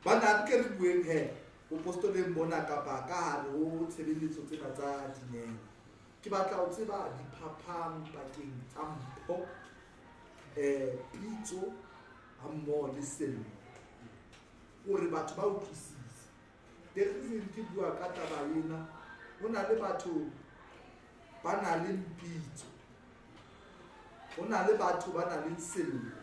Bana ke re bueng he bopostoleng mona kapa ka hare ho tshebeletso tsena tsa dineo. Ke batla ho tseba diphapang pakeng tsa mpho, pitso ha mmoho le sello, hore batho ba utlwisise. The reason ke bua ka taba ena, ho na le batho ba na le pitso, ho na le batho ba na le sello.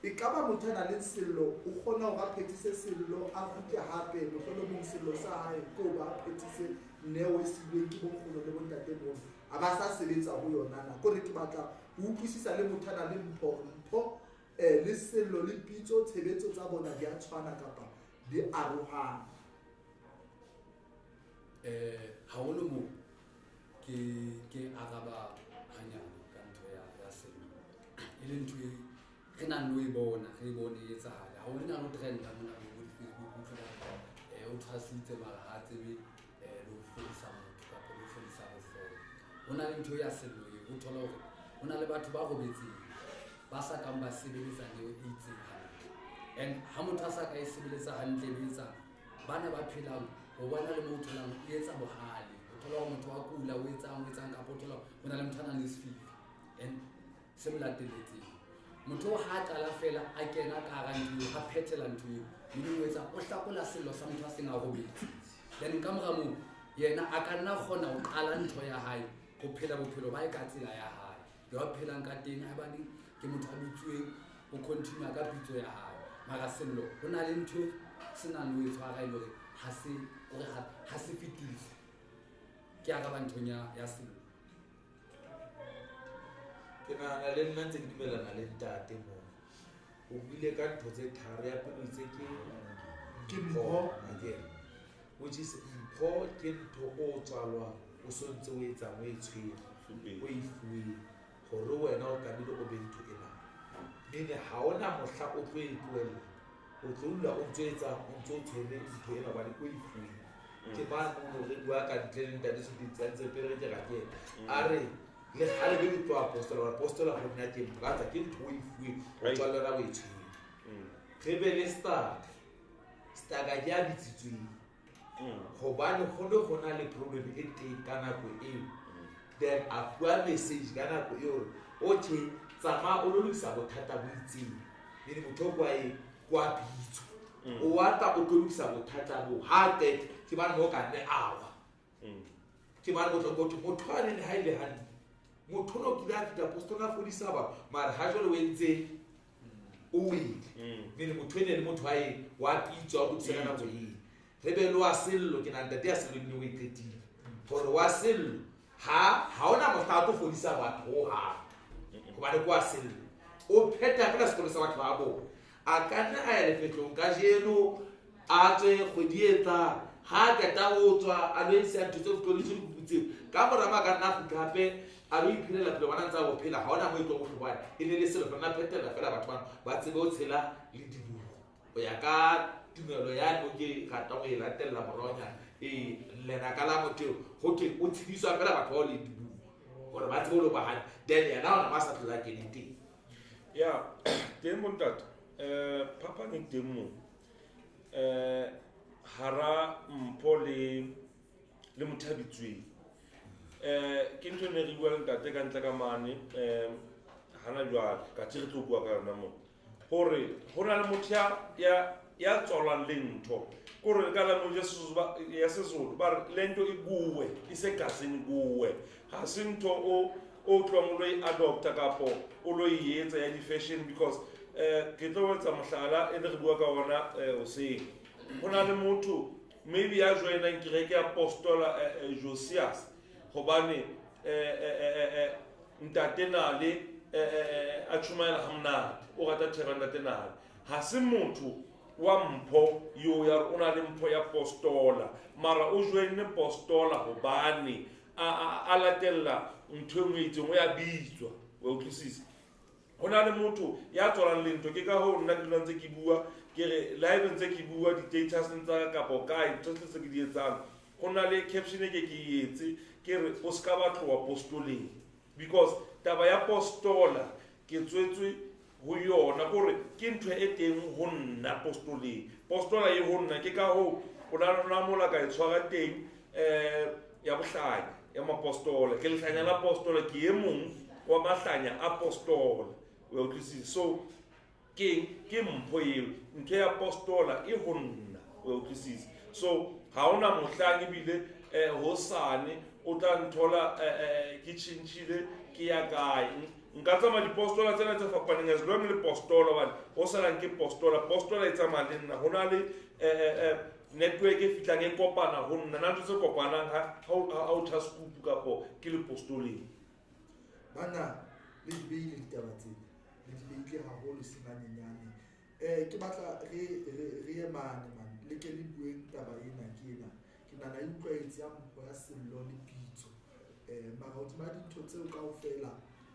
E ka ba motho a nang le sello o kgona hore a phethise sello, a kgutle hape mohlolomong sello sa hae ke ho ba a phethise neo e silweng ke bonkgono le bontate mono, a ba sa sebetsa ho yona na. Kore ke batla ho utlwisisa le motho a nang le mpho, mpho le sello le pitso, tshebetso tsa bona di a tshwana kapa di arohana. Haholo moo ke araba hanyane ka ntho ya sello, e le ntho e re nang le ho e bona, re e bone e etsahala. Haholo nyane o trenda mona bo di-Facebook, o utlwe ba re, o tshwasitse mara ha a tsebe le ho fodisa motho kapa le ho fodisa bohloko. Ho na le ntho ya sello eo, o thola hore ho na le batho ba robetseng ba sa kang ba sebeletsa neo e itseng hantle. And ha motho a sa ka e sebeletsa hantle, e etsang bana ba phelang ho bona le mo o tholang o etsa bohale, o thola hore motho wa kula, o etsang, o etsang, kapa o thola hore ho na le motho a nang le sefifi and se mo lateletseng. Motho ha a qala fela a kena ka hara ntho eo, a phethela ntho eo, Modimo o etsa o hlakola sello sa motho a seng a robetse. Then ka mora moo yena a ka nna kgona ho qala ntho ya hae, ho phela bophelo ba hae ka tsela ya hae. Yo a phelang ka teng, haebane ke motho a bitsweng, o continue ka pitso ya hae. Mara sello ho na le ntho se nang le ho e tshwara e le hore ha se, hore ha se fetise. Ke araba nthong ya sello. Ke nahana le nna ntse ke dumellana le ntate moo. O buile ka ntho tse tharo, ya pele o itse ke Ke mpho. Again, which is mpho ke ntho o tswalwang o so ntse o etsang, o e tshwere, o e fuweng hore wena o tlamehile o be ntho ena. Meaning ha hona mohla o tlo e tlohella, o tlo dula o ntso etsang, o ntso tshwere ntho ena hobane o e fuweng. Ke mane mono re bua ka ntle le ntate Supitsi a ntse pele re ke ra kena. A re le kgale be ke tlo apostola, hobane apostola ho nna ke brother, ke ntho o e fuweng, o tswalla yona o e tshwere. Re be le staka. Staka ke a bitsitsweng. Hobane ho ne ho na le problem e teng ka nako eo. Then a fuwa message ka nako eo hore, okay, tsamaya o lo lokisa bothata bo itseng. Meaning motho o kwa e, kwa bitso. O wa tla o tlo lokisa bothata bo. Ha a qeta, ke bane mo ka nne a wa. Ke bane bo tlo go thwe, motho a neng ha e le hantle. Motho ono kile a fihla apostol a fodisa batho, mara ha jwale o entse o wele. Meaning motho ene le motho wa eng, wa pitso, a lokisa ka nako eo. Re be le wa sello, ke na ntate ya sello ebile o e qetile. Hore wa sello, ha hona mohla a tlo fodisa batho hohang. Hobane ke wa sello. O phetha fela sekolo sa batho ba bona. A ka nna a ya lefetlong kajeno, a tswe kgwedi e tlang. Ha a qeta ho tswa, a lo isa ntho tse bohloko le tse dikuku tseo. Ka mora moo a ka nna a kgutla hape, a lo iphelela phelo bana ntse a bo phela. Ha hona moo e tlo bohloko hobane e ne le selo fela, nna phetela fela batho bana ba tsebe ho tshela le dibuko. Ho ya ka tumelo ya mo ke ratang ho e latella moraonyana. Ee, lenaka la motho eo, ho thwe o tshediswa fela batho bao le dibuko hore ba tsebe ho loba hantle. Then yena ona ba sa tlola kene teng. Ya, teng bontate, phapang e teng moo. Hara mpho le motho a bitsweng. Ke ntho e ne re bua le ntate ka ntle ka mane, hana jwale, ka tse re tlo bua ka yona moo. Hore ho na le motho ya tswalwang le ntho. Kore ka language ya Sesotho ba, ya Sesotho ba re le ntho e kuwe, e se kaseng kuwe. Ha se ntho o tlohang o lo e adopta kapo o lo e etsa ya di-fashion, because ke tlo etsa mohlala e ne re bua ka ona hoseng. Ho na le motho maybe ya joinang kereke ya Apostola Josias hobane ntate Nale a tjhomaela ha monate, o rata thero ya ntate Nale. Ha se motho wa mpho yo ya hore o na le mpho ya postola, mara o joinne postola hobane a latella ntho e nngwe e itseng, o ya bitswa, wa utlwisisa. Ho na le motho ya tswalang le ntho, ke ka hoo nna ke dula ntse ke bua, ke re le haebe ntse ke bua di-statuseng tsa ka kapo kae, ntho tsohle tse ke di etsang, ho na le caption e ke ke e etse, ke re o ska ba tloha postoleng, because taba ya postola ke tswetswe ho yona kore ke ntho e teng ho nna postoleng. Postola e ho nna ke ka hoo o na mola ka e tshwara teng ya bohlanya ya mapostola. Ke lehlanya la postola, ke e mong wa mahlanya a postola. O utlwisisa? So ke mpho eo, ntho ya postola e ho nna. O utlwisisa? So ha hona mohlang ebile hosane o tla nthola ke tjhentjhile ke ya kae. Nka tsamaya dipostola tsena tse fapaneng as long le postola hobane ho salang ke postola. Postola e tsamaya le nna. Ho na le network e fihlang e kopana ho nna. Na ntho tse kopanang ha o tjha scoop kapo ke le postoleng. Bana le di beile ditaba tsena, le di beile haholo senganyenyane. Ke batla re ye mane mane, le ke le bueng taba ena ke ena. Ke nahana e utlwahetse ya mpho ya sello le pitso. Mara hodima dintho tseo kaofela,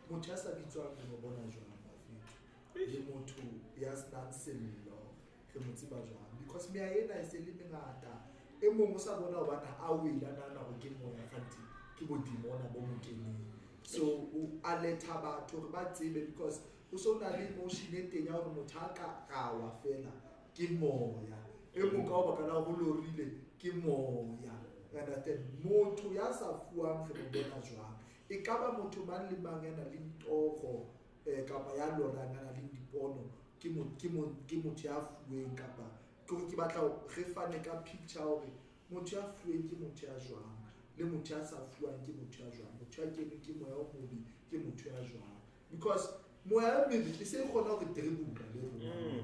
motho ya sa bitswang re mo bona jwang bafethu? Le motho ya senang sello re mo tseba jwang? Because meya ena e se le mengata. E mong o sa bona hobane a wele a nahana hore ke moya, kganthe ke bodimona bo mo keneng. So o alerta batho hore ba tsebe, because o so na le emotion e teng ya hore motho a ka rawa fela ke moya. E mong ka baka la hore o lorile ke moya. You understand? Motho ya sa fuwang re mo bona jwang? E ka ba motho mang le mang ya nang le ditoro kapa ya lorang ya nang le dipono ke motho ya fuweng, kapa ke hore ke batla re fane ka picture hore motho ya fuweng ke motho ya jwang, le motho ya sa fuwang ke motho ya jwang, motho ya keneng ke moya o mobe ke motho ya jwang. Because moya o mebe e se e kgona hore dribble le rona.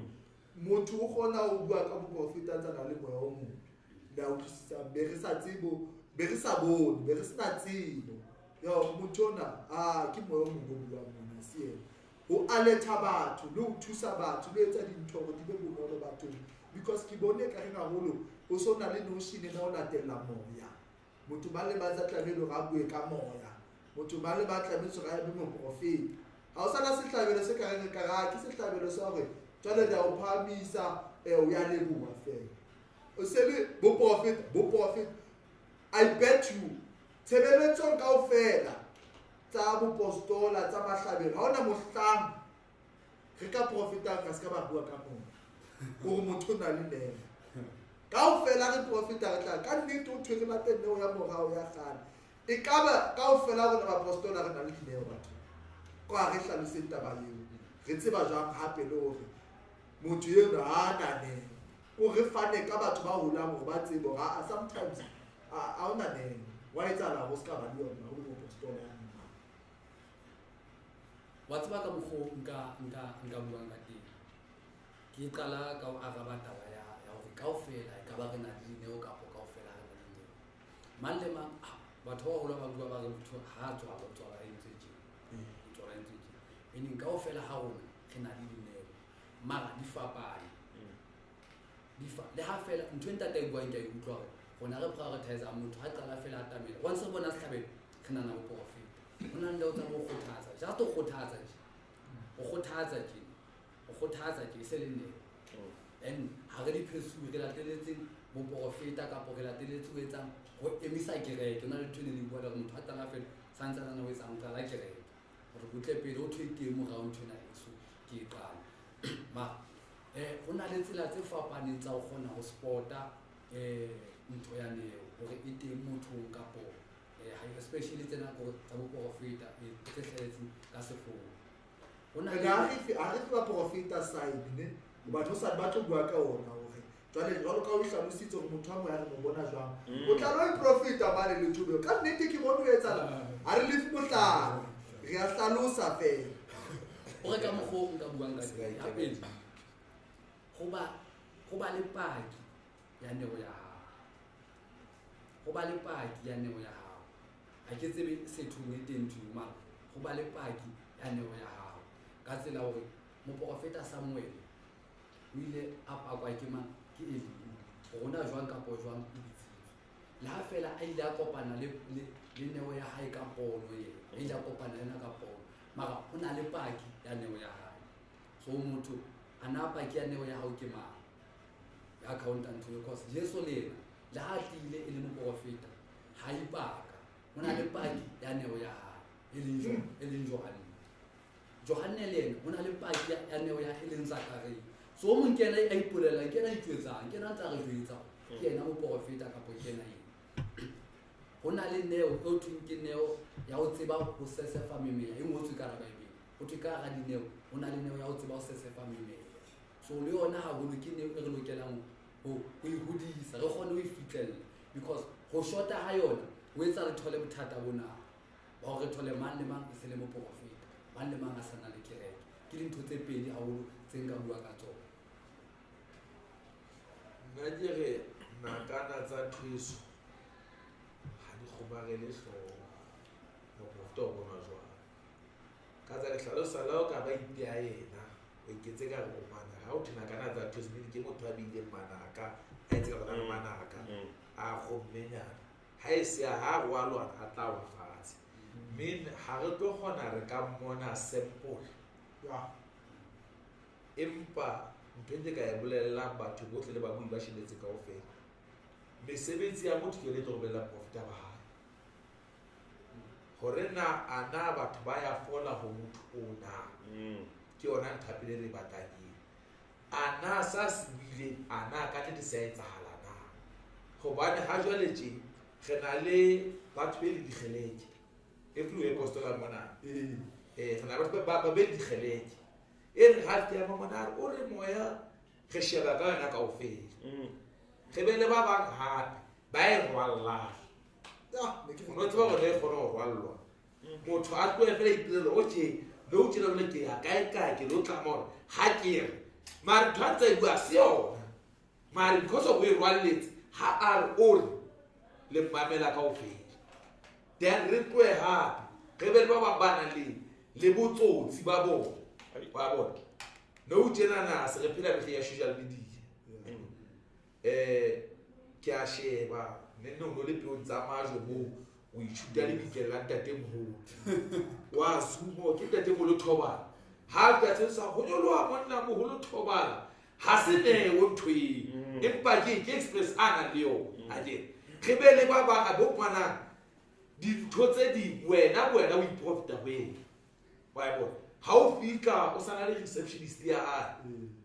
Motho o kgona ho bua ka boprofeta a ntse a na le moya o mobe. Le a utlwisisa? Be re sa tsebo, be re sa bone, be re sena tsebo ya hore motho ona, ke moya o mobe o buang mona, se yena. Ho alerta batho le ho thusa batho le ho etsa dintho hore di be bonolo bathong. Because ke bone ekareng haholo o so na le notion ena o latella moya. Motho ba le ba tla tlamehile hore a bue ka moya. Motho ba le ba tlamehile hore a be moprofeta. Ha o sana sehlabelo se ka reng ka ra ke sehlabelo sa hore jwale re a o phahamisa, o ya leboha fela. O se le boprofeta, boprofeta. I bet you tshebeletsong kaofela tsa bopostola tsa mahlabelo ha hona mohlang re ka profetang ka se ka ba bua ka moya hore motho o na le neo. Kaofela re profeta re tla ka nnete ho thwe re late neo ya morao ya kgale. E ka ba kaofela rona bapostola re na le dineo batho. Kwa re hlaloseng taba eo. Re tseba jwang hape le hore motho eno ha na neo. O re fane ka batho ba holang hore ba tsebe hore sometimes ha hona neo. Wa etsahala hore o se ka ba le yona ho le mopostola ya nna. Wa tseba ka mokgo nka buang ka teng. Ke qala ka ho araba taba ya hore kaofela e ka ba re na le dineo kapo kaofela re na le dineo. Mang le mang, batho ba baholo ba bua ba re motho ha a tswalwa, o tswalwa a entse tje. O tswalwa a entse tje. Meaning kaofela ha rona re na le dineo, mara di fapane. Le ha fela ntho e ntate a e buang ke a e utlwa hore rona re prioritize motho ha qala fela a tamela. Once re bona sehlabelo, re nahana boprofeta. Ho na le ho tsa ho kgothatsa, just ho kgothatsa tje. Ho kgothatsa tje. Ho kgothatsa tje, e se le neo. And ha re di pursue, re lateletse boprofeta kapo re lateletse ho etsang ho emisa kereke. Ho na le ntho e ne le bua le hore motho ha qala fela, sa ntse a nahana ho etsang, ho qala kereke. Hore butle pele ho thwe ke morao ntho ena eso ke e qala. Mara ho na le tsela tse fapaneng tsa ho kgona ho spota ntho ya neo hore e teng mothong kapo especially tsena hore tsa boprofeta tse hlahetseng ka sehlooho. Ho na le Ha re fe baprofeta sign ne, batho sa ba tlo bua ka ona hore jwale jwalo ka o hlalositse hore motho wa moya re mo bona jwang. O tla lo iprofeta mane le thobeng. Ka nnete ke bone ho etsahala. Ha re lefe mohlala, re a hlalosa fela. O re ka mokgwa o nka buang ka teng. Ya pele, ho ba le paki ya neo ya hao. Ho ba le paki ya neo ya hao. Ha ke tsebe sethong e teng ntho eo, mara ho ba le paki ya neo ya hao. Ka tsela hore moprofeta Samuel o ile a pakwa ke mang? Ke Eli. Rona jwang kapa jwang o bitsitswe. Le ha fela a ile a kopana le neo ya hae ka pono ena. A ile a kopana le yena ka pono. Mara ho na le paki ya neo ya hae. So motho a na paki ya neo ya hao ke mang? Ya accountant eo, because Jesu le yena le ha tlile e le moprofeta ha ipaka. Ho na le paki ya neo ya hae e leng Johanne. Johanne le ena ho na le paki ya neo ya e leng Zakaria. So o mong ke yena a ipolelang, ke yena a itjwetsang, ke yena a ntsa re jwetsa ke yena moporofeta kapa ke yena eng. Ho na le neo e ho thweng ke neo ya ho tseba ho sesefa memeya, e ngotswe ka hara Bible. Ho thwe ka hara dineo ho na le neo ya ho tseba ho sesefa memeya. So le yona haholo ke neo e re lokelang ho e hodisa, re kgone ho e fihlella, because ho shota ha yona ho etsa re thole bothata bona ba hore re thole mang le mang e se le moporofeta, mang le mang a sa na le kereke. Ke dintho tse pedi haholo tse nka bua ka tsona. Nna ke re nakana tsa thweso ha di kgomarele hlooho. Moporofeta o bonwa jwang? Ka tsa lehlalosa la o ka ba ipeha yena, o iketse ka re o manaka. Ha o thwe nakana tsa thweso, mme ke motho a beileng manaka, a etse ka rona re manaka, a kgommenyana. Ha e se ha rwalwa, a tla wa fatshe. Mme ha re tlo kgona re ka mmona sample. Empa ntho e ke ka e bolellang batho bohle le babui ba shebetse kaofela, mesebetsi ya motho ke yona e tlo bolella profeta ba hae hore na a na batho ba ya fola ho motho o na. Ke yona ntho ya pele re e batlang eo. A na sa se buileng, a na ka nnete se a etsahala na? Hobane ha jwale tje re na le batho be le dikgeleke. Everywhere apostola mona. Re na le batho ba be le dikgeleke. E re ha ke ya mona a re, o re moya re sheba ka yona kaofela. Re be le ba bang hape ba e rwallang. O tseba hore e kgone ho rwallwa. Motho a tlohe fela a ipolelle, o tje, le o tjena jwale ke ya kae kae, ke lo tlama hore ha ke re. Mare ntho a ntse a e bua se yona. Mare because of o e rwalletse, ha a re o re, le mmamela kaofela. Then re tlohe hape, re be le ba bang ba nang le botsotsi ba bona. Wa bona? Nou tjena na se re phela mehleng ya social media. Ke a sheba, ne nne o no le peong tsa majwe moo, o ithuta le lebitleng la ntatemoholo. Wa zoom, ke ntatemoholo Thobala. Ha ka tshedisa ho nyoloha monna moholo Thobala, ha se neo ntho eo. Empa ke express a nang le yona. A ke re be le ba bang bo kwanang dintho tse ding wena bo wena o iprofita ho ena. Wa bona? Ha o fihla o sa na le receptionist ya hae.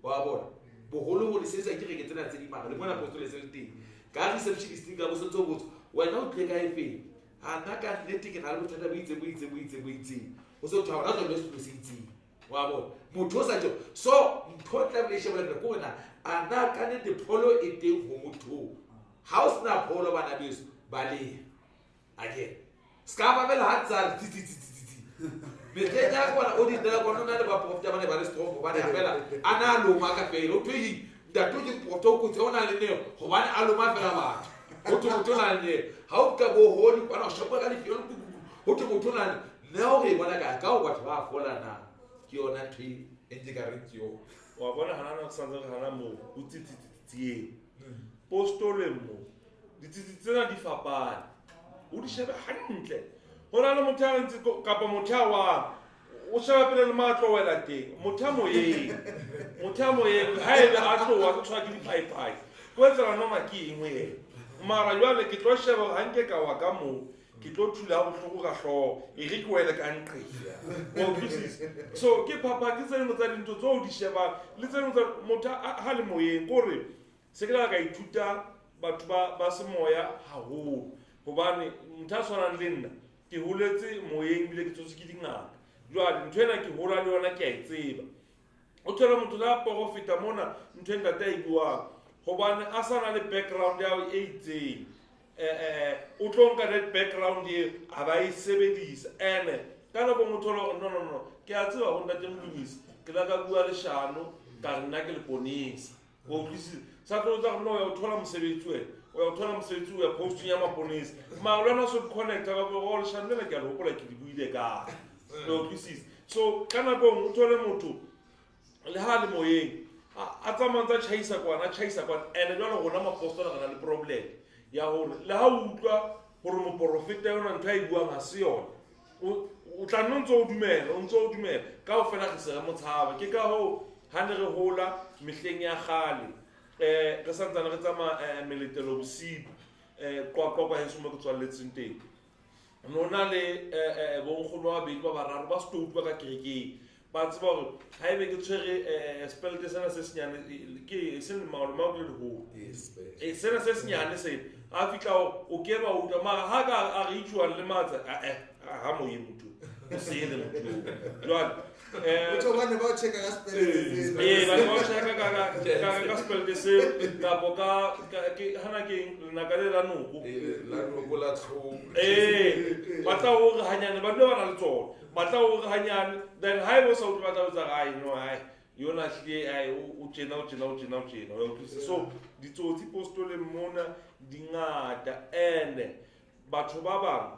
Wa bona? Boholoholo se etsa kereke tsena tse di mara le mona apostole se le teng. Ka receptionist ka bo sentse o botsa, wena o tlile ka e feng? Ha nna ka nnete ke na le bothata bo itseng, bo itseng, bo itseng, bo itseng. O se o thwa hona jwale setulo se itseng. Wa bona? Motho o sa tjho. So ntho e tlamehile e shebele pele ke hore na, a na ka nnete pholo e teng ho motho. Ha o sena pholo bana beso, baleha. Again. Ska mamela ha ntse a re tsi, tsi, tsi, tsi, tsi. Mehleng ya kwana o di nnela kwana, o na le baprofeta ba ne ba le strong hobane ha fela a na a loma ka fela. O thwe eng? Ntate o ke moprofeta o kotsi, o na le neo hobane a loma fela batho. Ho thwe motho o na le neo. Ha o ka bo hole kwana o shapa ka lefelo, ku, ku, ku. Ho thwe motho o na le neo, re e bona kae? Ka ho batho ba fola na? Ke yona ntho e ntse ka reng ke yona. Wa bona hana na santse re hana moo, o tsi, tsi, tsi, tsi, tsi. Postoleng moo, ditsitsi tsena di fapane. O di shebe hantle. Ho na le motho ya ntse kapa motho ya wang, o sheba pele le matlo wela teng. Motho ya moyeng, motho ya moyeng, ha ebe a tloha, a tlo tshwarwa ke diphaiphai. Ko etsela noma ke eng ho yena? Mara jwale ke tlo sheba hore ha nke ka wa ka moo, ke tlo thula ha bohloko ka hlooho, e re ke wele ka nqeng. Wa utlwisisa? So ke phapang, ke tse dingwe tsa dintho tseo o di shebang, le tse dingwe tsa motho ha le moyeng, ke hore se ke la ka ithuta batho ba semoya haholo. Hobane motho a tshwanang le nna, ke holetse moyeng ebile ke tshotswe ke dingaka. Jwale ntho ena ke hola le yona, ke a e tseba. O thole motho la porofeta mona ntho e ntate a e buang, hobane a sa na le background ya e itseng. O tlo nka that background eo a ba e sebedisa. Ene ka nako nngwe o thole hore no, no, no, ke a tseba ho ntate Molumisi, ke la ka bua leshano ka re nna ke leponesa. Wa utlwisisa? Sa tlo tsa no, ya o thola mosebetsi wena. O ya o thola mosebetsi, o ya posting ya maponesa. Mara le wena o so connect-a ka gore, oh, leshano lena ke a le hopola ke le buile kae. Wa utlwisisa? So ka nako nngwe o thole motho le ha le moyeng, a tsamaya ntse a tjhaisa kwana, a tjhaisa kwana. Ene jwale rona mapostola re na le problem ya hore le ha o utlwa hore moporofeta yona ntho a e buang ha se yona, o tla nna o ntse o dumela, o ntse o dumela. Kaofela re se re mo tshaba. Ke ka hoo ha ne re hola mehleng ya kgale, re santsane re tsamaya meletelo bosiu, Qwaqwa kwa heso mo ke tswalletseng teng. No na le bonkgono ba babedi ba bararo ba setoutu ba ka kerekeng. Ba tseba hore ha ebe ke tshwere spelte sena se senyane ke e seng maolo mao ke le leholo. E sena se senyane se a fihla o ke ba utlwa mara ha ka a re itjuang le matsa ha mo ye motho o sele motho jwale Motho ba ne ba o checka ka spelete seo. Ee, ba ne ba o checka ka spelete seo kapo ka ke hana ke lenaka le la noko. La noko la tlhoko. Ee, ba tla o re hanyane ba dula ba na le tsona. Ba tla o re hanyane then ha ebe o sa utlwe ba tla botsa ai no ai yona hlile ai o tjena o tjena o tjena o tjena wa utlwisisa. So ditsotsi postoleng mona di ngata and batho ba bang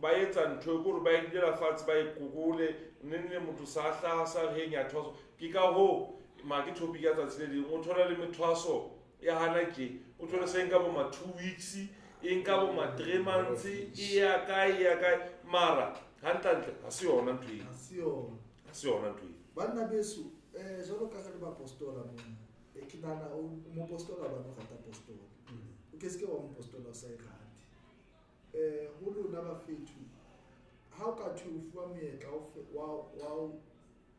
ba etsa ntho e kore ba e dulela fatshe ba e kokole neng le motho sa hlaha sa re heng ya thwaso. Ke ka hoo ma ke topic ya tsatsi le leng o thola le methwaso ya hana tje o thole se nka bo ma 2 weeks e nka bo ma 3 months e ya kae ya kae mara hantlentle ha se yona ntho eo. Ha se yona. Ha se yona ntho eo. Banna beso jwalo ka re le bapostola mona ke nahana o mopostola ba no rata postola. O ke se ke wa mopostola o sa e rate. Ho lona bafethu ha o ka thwe o fuwa monyetla wa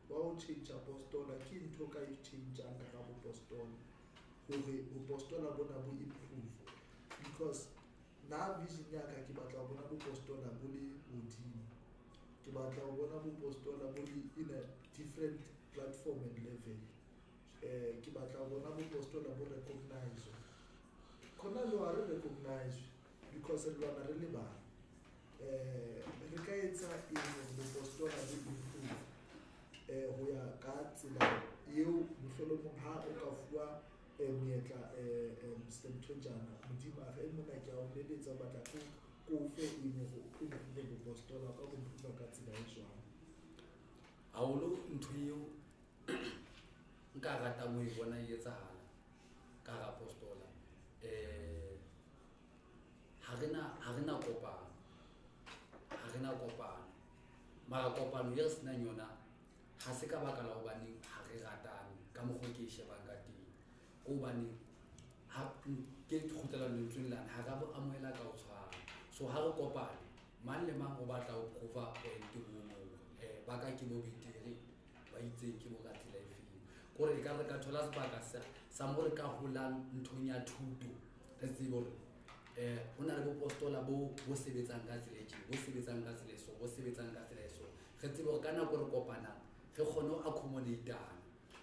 ho change apostola ke ntho o ka e changeang ka hara bopostola hore bopostola bona bo improve because nna vision ya ka ke batla ho bona bopostola bo le hodimo. Ke batla ho bona bopostola bo le in a different platform and level. Ke batla ho bona bopostola bo recognize. Khona le ha re recognize because re lwana re le bang. Re ka etsa eng hore bopostola bo improve ho ya ka tsela eo mohlolomong ha o ka fuwa monyetla Mr. Mthonjana Modimo a re mona ke a o leletsa o batla ko o fe eng hore o improve bopostola ka bo improve ka tsela e jwang. Haholo ntho eo nka ratang ho e bona e etsahala ka hara apostola ha rena kopano. Ha rena kopano. Mara kopano e re senang yona ha se ka baka la hobaneng ha re ratane ka mokgwa o ke e shebang ka teng. Ke hobane ha ke kgutlela lentsweng lane ha ra bo amohela ka ho tshwana. So ha re kopane mang le mang o batla ho prova point ho mong. Ba ka ke bo betere ba itseng ke bo ka tsela e feng. Kore e ka re ka thola sebaka sa mo re ka holang nthong ya thuto re tsebe hore ho na le bopostola bo sebetsang ka tsela e tje, bo sebetsang ka tsela e so, bo sebetsang ka tsela e so. Re tsebe hore ka nako re kopanang re kgone ho accommodate-ana.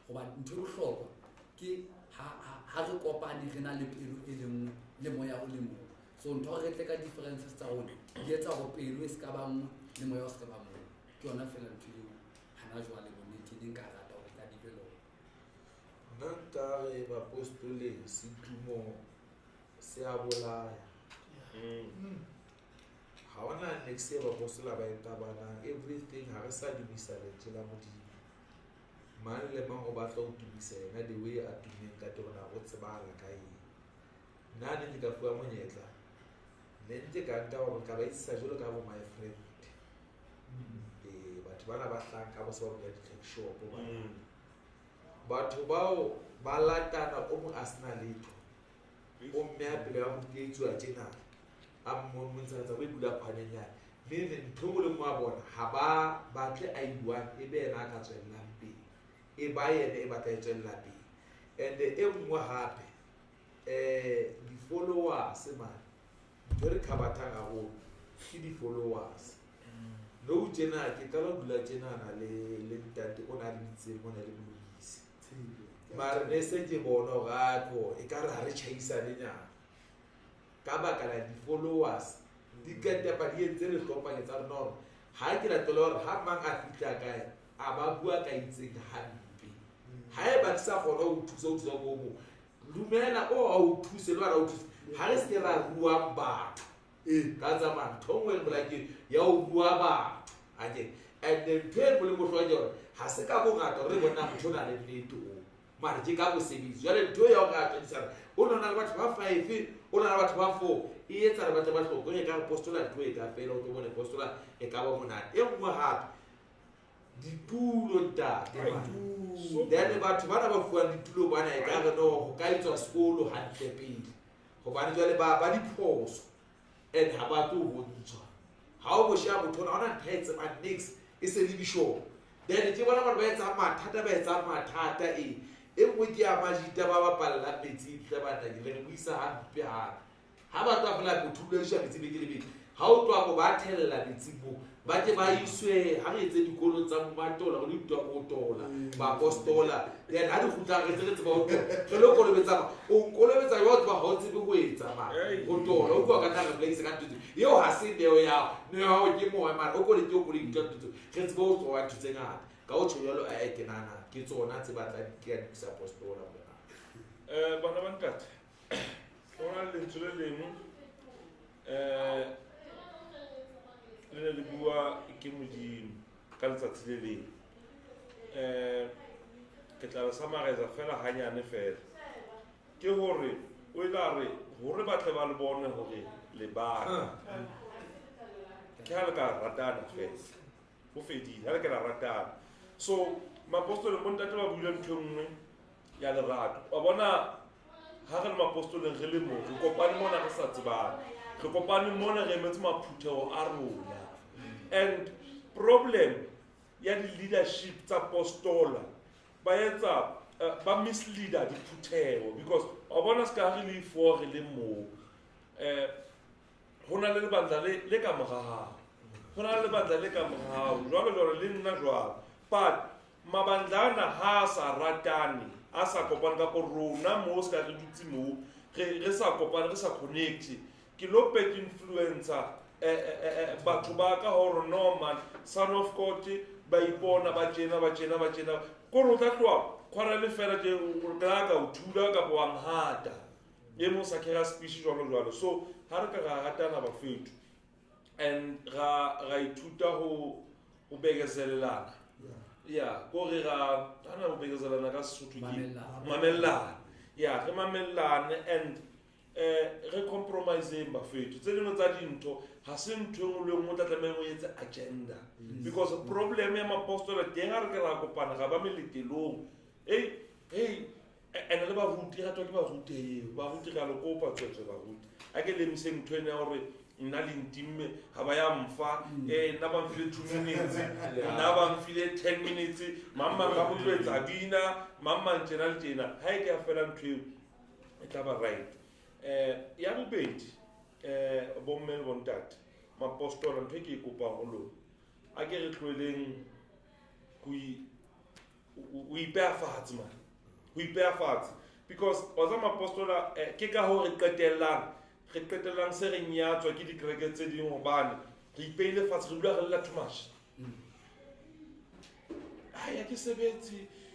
Hobane ntho e bohlokwa ke ha re kopane re na le pelo e le nngwe le moya o le mong. So ntho re tle ka differences tsa rona di etsa hore pelo e se ka ba nngwe le moya o se ka ba mong. Ke yona feela ntho eo hana jwale bonnete ne nka rata hore ka develop. Nna nka re bapostoleng setumo se a bolaya. Ha hona niks e bapostola ba e tabanang. Everything ha re sa dumisa lentswe la Modimo. Mang le mang o batla ho tumisa yena the way a tummeng ka teng hore na o tsebahala ka eng. Nna ne ke ka fuwa monyetla ne ntse ka nka hore ka ba isisa jwalo ka bo my friend. Batho bana ba hlahang ka bo se ba bula di-tech shop bana. Batho bao ba latana o mong a sena letho. O mme a pele ya mo etsuwa tjena a mmontsha tsa bo e dula khwaneng ya. Mme ntho e nngwe le nngwe wa bona ha ba batle a i-one e be yena a ka tswellang pele. E ba yena e batla e tswella pele. And e nngwe hape di-followers man ntho e re kgabathang haholo ke di-followers. Nou tjena ke qala ho dula tjenana le ntate o na le bitseng mona le Molokisi. Mara ne se ke bona hore atho ekare ha re tjhaisane nyana. Ka baka la di-followers di qeta di entse lehlopha tsa rona hore ha ke latela hore ha mang a fihla kae a ba bua ka itseng hampe. Haeba ke sa kgone ho thusa o thusa ko mong dumela o a o thuse le wena o thuse. Ha re se ke ra rua batho. Ka tsamaya ntho e nngwe le nngwe ke ya ho rua batho. Ake and then ntho e nngwe le bohlokwa ke hore ha se ka bongata re bona motho o na le nnete o. Mara ke ka mosebetsi. Jwale ntho ya hore a tswedisana o na le batho ba 5, o na le batho ba 4 e etsa re batho ba hloko e ka re postola ntho e ka fela o tlo bone postola e ka ba monate. E nngwe hape ditulo ntate. Then batho bana ba fuwang ditulo bana e ka re no ho ka etswa sekolo hantle pele. Hobane jwale ba diphoso and ha ba tlo ho ntshwa. Ha o boshea motho ona ha ona ntho e tsebang niks e se le bishop. Then ke bona batho ba etsang mathata, ba etsang mathata e. E nngwe ke ya majita ba bapallang metsing tle banna ke le re buisa hampe hape. Ha ba tloha fela motho o dula metsi beke le beke. Ha o tloha mo ba thella metsing moo, ba ke ba iswe ha re etse dikolo tsa matola, re lo itwa ho tola, baapostola. Then ha di kgutla re ntse re tseba ho tola. Re lo kolobetsa ba. O kolobetsa jwang o tseba ha o tsebe ho etsa mara. Ho tola, o tloha ka nna re bolaisa ka ntho tseo. Eo ha se neo ya hao. Neo ya hao ke moya mara o koleke o koleke ntho tseo. Re tsebe ho tloha ntho tse ngata. Ka ho tjho jwalo, ke nahana ke tsona tse batlang ke ya di apostola mona. Bana ba ntate, ho na le lentswe le leng, le ne le bua ke Modimo ka letsatsi le leng. Ke tla le summarize fela hanyane fela. Ke hore o ile a re hore ba tle ba le bone hore le bana. Ke ha le ka ratana fela. Ho fedile, ha le ke la ratana. So maapostoleng bo ntate ba buile ntho e nngwe ya lerato. Wa bona ha re le maapostoleng re le moo, re kopane mona re sa tsebane. Re kopane mona re emetse maphutheho a rona. And problem ya di-leadership tsa apostola, ba etsa, ba misleader diphutheho because wa bona se ka re le four re le moo. Ho na le lebandla le ka morao. Ho na le lebandla le ka morao. Jwalo jwalo le nna jwalo. But mabandla ana ha a sa ratane, a sa kopane kapo rona moo se ka re dutse moo, re sa kopane, re sa connect. Ke lo back influencer, batho ba ka hore no man, son of God, ba ipona, ba tjena, ba tjena, ba tjena. Kore o tla tloha kgwarele fela tje, o tla ka o thula kapa wa nhata. E mong sa kera speech jwalo jwalo. So ha re ka ra ratana bafethu and ra ithuta ho bekezelelana. Yeah, kore ra hana ho bekezelana ka Sesotho ke Mamellana. mamellana. Yeah, re mamellane and re compromiseng bafethu. Tse dingwe tsa dintho ha se ntho e nngwe le nngwe o tla tlameha o etse agenda. Because problem ya maapostola teng ha re ke ra kopana ga ba meletelong. Hey, hey, ene le baruti, ratwa ke baruti eo. Baruti re a le kopa tswetswe baruti. A ke lemiseng ntho ena ya hore nna le ntimme ha ba ya mfa, nna ba mfile 2 minutes, nna ba mfile 10 minutes, mang mang ba mo tlo etsa bina, mang mang tjena le tjena. Ha e ke ya fela ntho eo, e tla ba right. Ya bobedi, bomme le bontate, maapostola ntho e ke e kopang ho lona, a ke re tlohelleng ho ipeha fatshe man. Ho ipeha fatshe. Because wa tseba maapostola, ke ka hoo re qetellang se re nyatswa ke dikereke tse ding hobane re ipeile fatshe, re dula re lla too much. Ai, ha ke sebetse.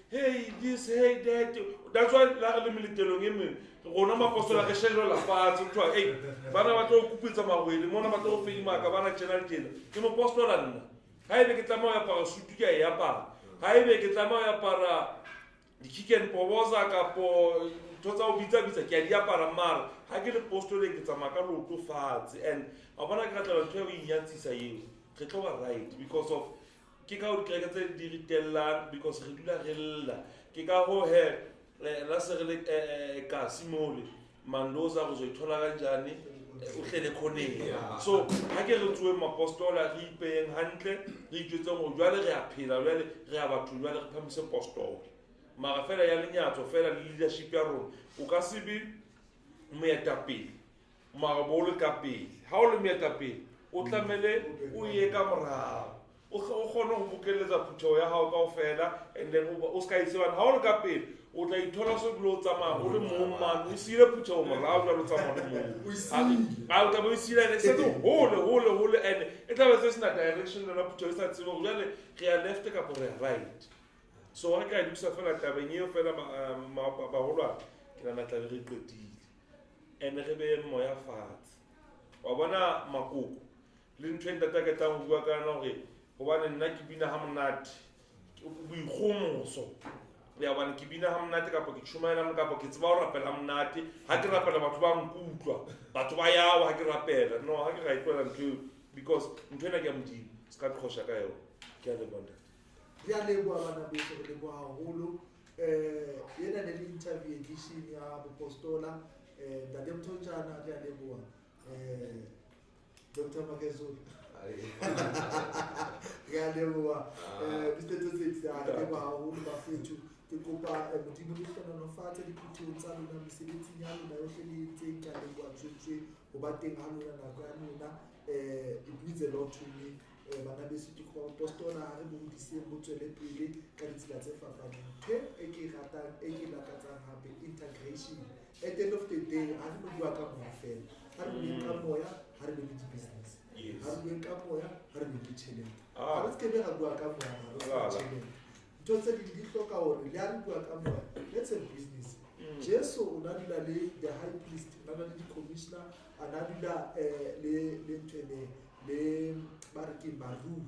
Hey, this, hey, that. That's why la re le meletelong e meng, rona maapostola re shejela fatshe, ho thwa, hey, bana ba tlo kupetsa mahwele, mona ba tlo fedimaka, bana tjena le tjena. Ke moapostola nna. Haebe ke tlameha ho apara sutu, ke a e apara. Haebe ke tlameha ho apara di-kick and poboza kapo ntho tsa ho bitsa-bitsa, ke a di apara, mara ha ke le postoleng ke tsamaya ka leoto fatshe. And wa bona ke tla ntho ya ho inyatsisa eo, re tlo ba right because of ke ka ho dikereke tse di re tellang because re dula re lla. Ke ka hoo he, la se re le, kasi mole, Mandoza re zo ithola kanjani, o hlele khoneng. So ha ke re tsoeng maapostola, re ipeyeng hantle, re itjwetseng hore jwale re a phela, jwale re a batho, jwale re phahamise postola. Mara fela ya lenyatso fela le leadership ya rona, o ka se be moetapele mara bo le ka pele. Ha o le moetapele o tlamehile o ye ka morao, o kgone ho bokelletsa phutheho ya hao kaofela, and then o ska e tsebana. Ha o le ka pele o tla ithola so ebile o tsamaya o le mong mane, o siile phutheho morao jwale o tsamaya o le mong. O e siile. A, o tla be o e siile, and e setse hole, hole, hole, and e tla be se sena direction le yona phutheho e sa tsebe hore jwale re ya left kapa re ya right. So ha re ka e lokisa fela tabeng eo fela baholwane, ke nahana tla be re qetile. And re behe moya fatshe. Wa bona makoko le ntho e ntate a ke tlang ho bua ka yona hore hobane nna ke bina ha monate, boikgomoso. Ya hobane ke bina ha monate kapa ke tjhomaela monate kapa ke tseba ho rapela monate. Ha ke rapela batho ba nkutlwa, batho ba yawa ha ke rapela. No, ha ke ra e tlohela ntho eo because ntho ena ke ya Modimo, se ka qhosha ka yona. Ke a leboha ntate. Re a leboha bana beso, re leboha haholo. Ena ne le interview edition ya Bopostola. Ntate Mthonjana, re a leboha. Doctor Makezulu. Re a leboha Mr. Tsotsetse, a leboha haholo bafethu. Ke kopa Modimo le hlohonolofatse diphuthehong tsa lona, mesebetsing ya lona yohle le entseng. Ke a leboha tswetswe ho ba teng ha lona, nako ya lona. It means a lot to me. Bana beso, ke kopa bopostola ha re bo hodiseng, bo tswele pele ka ditsela tse fapaneng. Ntho e ke e ratang, e ke e lakatsang hape, integration. At the end of the day, ha re no bua ka moya fela, ha re bueng ka moya, ha re be le di-business. Ha re bueng ka moya, ha re be le tjhelete. Ha re se ke be ra bua ka moya, ha re sena tjhelete. Ntho tse ding di hloka hore le ha re bua ka moya, let's have business. Jesu o na dula le the high priest, o na le di-commissioner, a na dula le ntho ene, le ba re ke barui.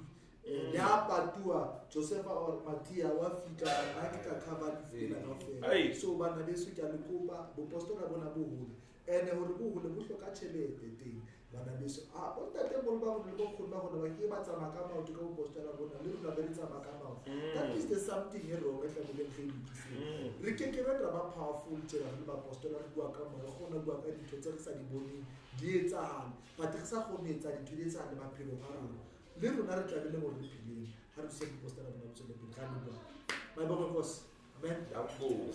Le ha patuwa Joseph or Matia wa fihla, nna ke tla cover lefu lena kaofela. So bana beso, ke a le kopa, bopostola bona bo hole, ene hore bo hole bo hloka tjhelete teng, bana beso. A bontatemoholo ba rona le bonkgono ba rona ba ke ba tsamaya ka maoto ka bopostola bona, le rona be re tsamaya ka maoto. That is the something e wrong e tlamehileng re e lokiseng. Re ke ke be ra ba powerful tjena re le bapostola, re bua ka moya, re kgona ho bua ka dintho tse re sa di boneng di etsahale, but re sa kgone ho etsa dintho di etsahale maphelong a rona. Le rona re tlamehile hore re pheleng ha re thusa bopostola bona bo tswele pele. Ra leboha. Maibongwe Nkosi. Amen. Danko.